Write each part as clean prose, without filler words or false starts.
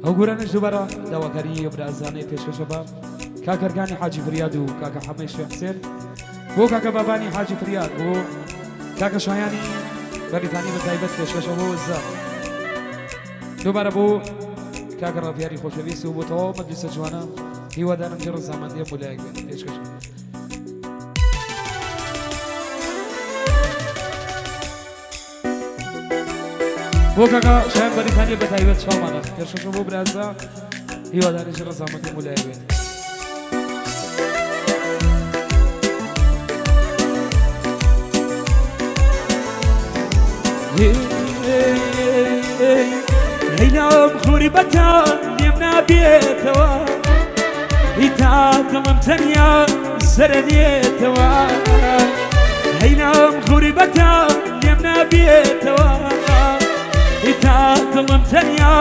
ئەو گۆرانەش دووبارە داواکاری ئەو برازانەی پێشکەشە بە کاک هەرکانی حاجی فریاد و کاکە حەمەی شێخ حسێن، بۆ کاکە بابانی حاجی فریاد، بۆ کاکە شایانی بەریتانی بە تایبەت پێشکەشە بۆ زە دووبارە بۆ کاکە ڕاڤیاری خۆشەویست و بۆ تەواو مەجلیسە جوانە. هیوادارم جێ ڕەزامەندی هەموو لایەک بێت. پێشکەش. بۆ کاکە شایان بەریتانیە بە تایبەت چاومانە پێشکەشە بۆ برازا. هیواداریش ڕەزامەندی هەموو لایەک بێت. هەینام غوریبەتان لێم نابێتەوە، هیتا دڵم تەنیا سەرەنێتەوە. هەینام غوریبەتان لێم نابێتەوە، هیتا دڵم تەنیا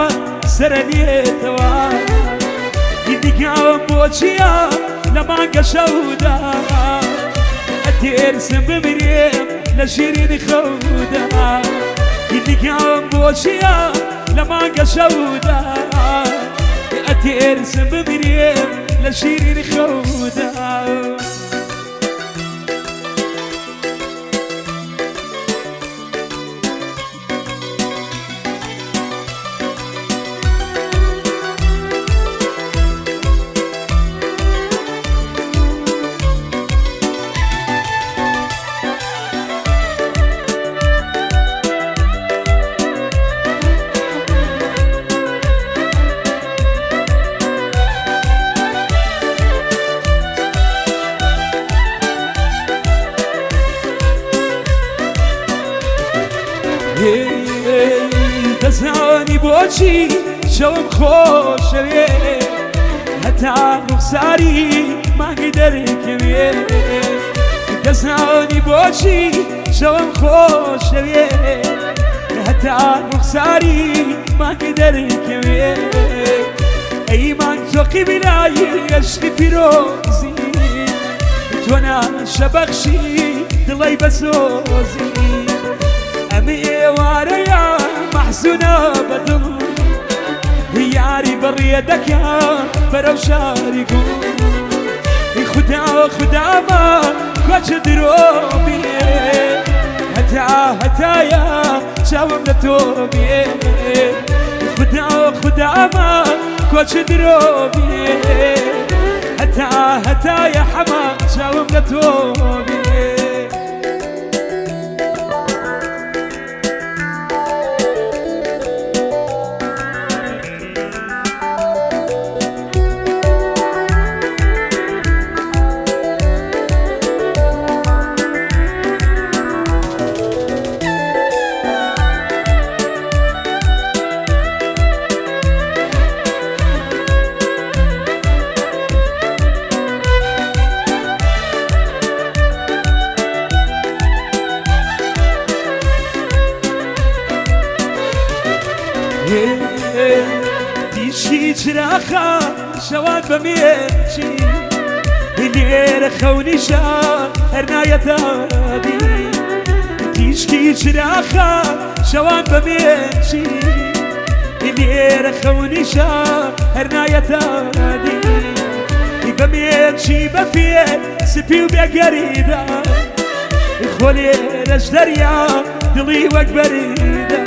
سەرەنێتەوە. دیگام بۆچیە لە مانگە شەودا، ئەتێرسم بمرێم لە شیرینی خەودا. دیگام بۆچیە لە مانگە شەودا، ئەتێرسم بمرێم لە شیرینی خەودا. دەزانی بۆچی شەوم خۆشەوێ، هەتا ڕوخساری مانگی دەرکەوێ. دەزانی بۆچی شەوم خۆشەوێ، هەتا ڕوخساری مانگی دەرکەوێ. ئەی مانگ تۆقی بینایی عشقی پیرۆزی، تۆ ناشەبەخشی دڵی بەسۆزی. ئەم ئێوارەیە مەحزونە بەدڵ، یاری بڕیە دەکا بەرەو شاری گوڵ. خودا خوداما کۆچ درۆ بێ، هەتا هەتایە چاوم لە تۆ بێ. خودا خوداما کۆچ درۆ بێ، هەتا هەتایە حەما چاوم لە تۆ بێ. تیشکی چراخە شەوان بە مێچی، لێرە خەونیشە هەر نایەتابی. تیشکی چراخە شەوان بە مێچی، لێرە خەونیشە هەر نایەتابی. بە مێچی بە فێر سپی و بێگەریدا، خۆ لێرەش دەریا دڵی وەک بەریدا.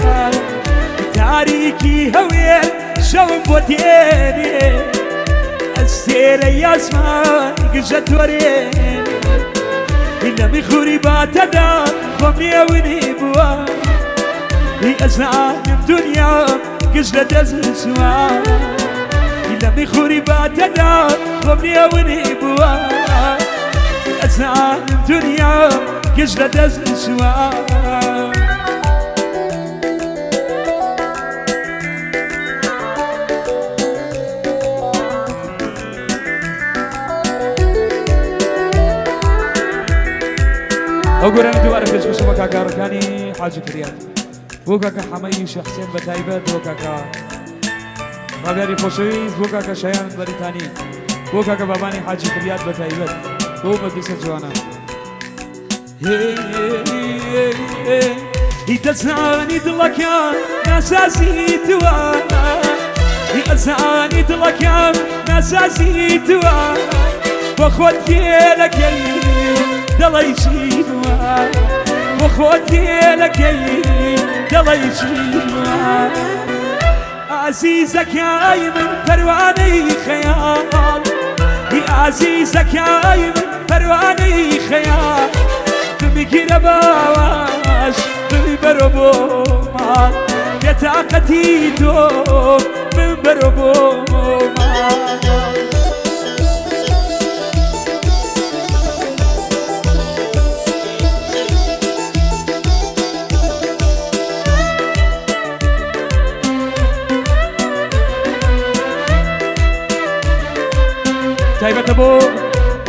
تاریکی هەوێر شەوم بۆ تێنێ، ئەستێرە یاسمان گژە تۆرێ. لەمی خوری باتەدا خۆم نێونی بووە، ئەزانم دنیا گژ لە دەست چووە. لەمی خوری باتەدا خۆم نێونی بووە، ئەزانم دنیا گژ لە دەست چووە. ئەو گۆرانی دووبارە پێشکەشە بە کاکارەکانی حاجی فریاد، بۆ کاکە حەمەی شێخ حسێن بە تایبەت، بۆ کاکە ڕابیاری خۆشەویست، بۆ کاکە شایان بەریتانی، بۆ کاکە بابانی حاجی فریاد بە تایبەت، بۆ مەجلیسە جوانە. دەزانی دڵەکە ناسازی تووە، دەزانی دڵەکەم ناسازی تووە بۆ خۆت گێلەکەی دەڵی چی بووە بۆ خۆت گێلەکەی دەڵی چی بووە ئازیزەکای من پەروانەی خەیاڵ ئازیزەکای من پەروانەی خەیاڵ بمگیرە باواش بمی بەرە بۆ ماڵ بێتاقەتی تۆ من بەرە بۆ ماڵ. تایبەتە بۆ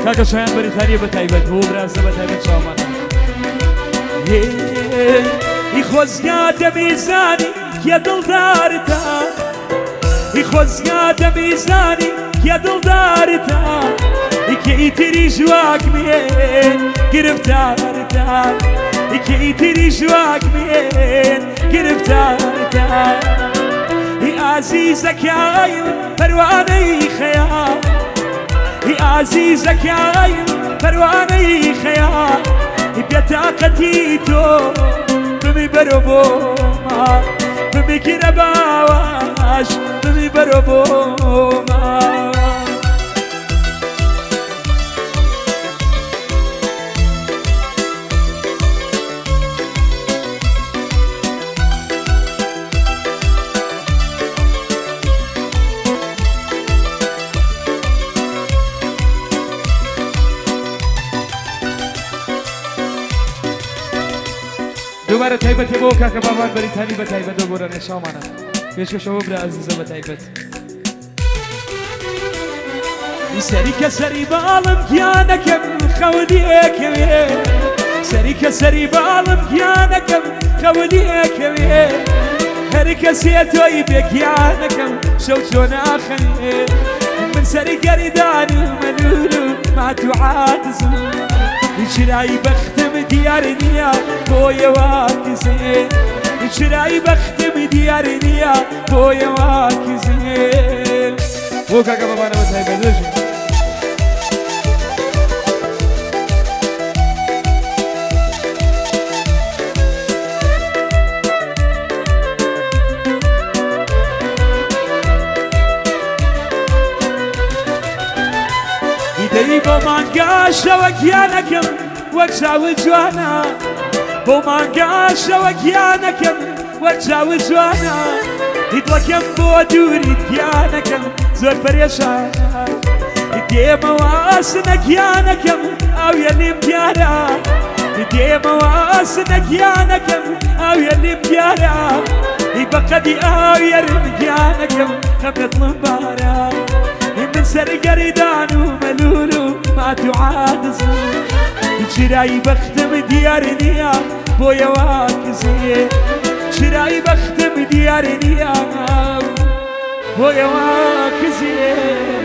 کاکە شایان بەریتانیە بە تایبەت بۆ برازە بە تایبەت چاومانە. ئی خۆزگا دەمیزانی کێ دڵدارتە ئی خۆزگا دەمیزانی کێ دڵدارتە کێ ئیتری ژواک مێن گرفتارتە کێ ئیتری ژواک مێن گرفتارتە ئی ئازیزەکایم پەروانەی خەیاڵ ئی ئازیزەکایم پەروانەی خەیاڵ بێتاقەتی تۆ بمی بەرە بۆ ماڵ بمیگیرە باواش بمی بەرە بۆ ماڵ. دووبارە تایبەتی بۆ کاکە بابان بەریتانی بە تایبەت بۆ گۆرانێ چاومانە پێشکەشەوە برا ئازیزە بە تایبەت. سەری کە سەری باڵم گیانەکەم خەونیەکەوێ سەری کە سەری باڵم گیانەکەم خەونیەکەوێ هەر کەسێ تۆی بێگیانەکەم شەو چۆن ئاخەوێ من سەری گەریدان و مەلول و مات و عادزم چرای بەختم دیار نییە بۆیە واکزێ چرای بەختم دیار نییە بۆیە واکزێ. بۆ کاکە بابانە بە تایبەت بژی. دەی بۆ مانگاشەوە گیانەکەم وەک چاوت جوانە بۆ مانگاشەوە گیانەکەم وەک چاوت جوانە هیدڵەکەم بۆ دووریت گیانەکەم زۆر پەرێشانە دێمەوە ئاسنە گیانەکەم ئاویە لێم دیارە دێمەوە ئاسنە گیانەکەم ئاویە لێم دیارە بەقەدی ئاویەرم گیانەکەم خەم لە دڵم بارە من سەرگەریدان و مەلول و مات و عادزم چرای بەختم دیار نییە بۆیە واکزێ چرای بەختم دیار نییە بۆیە واکزێ.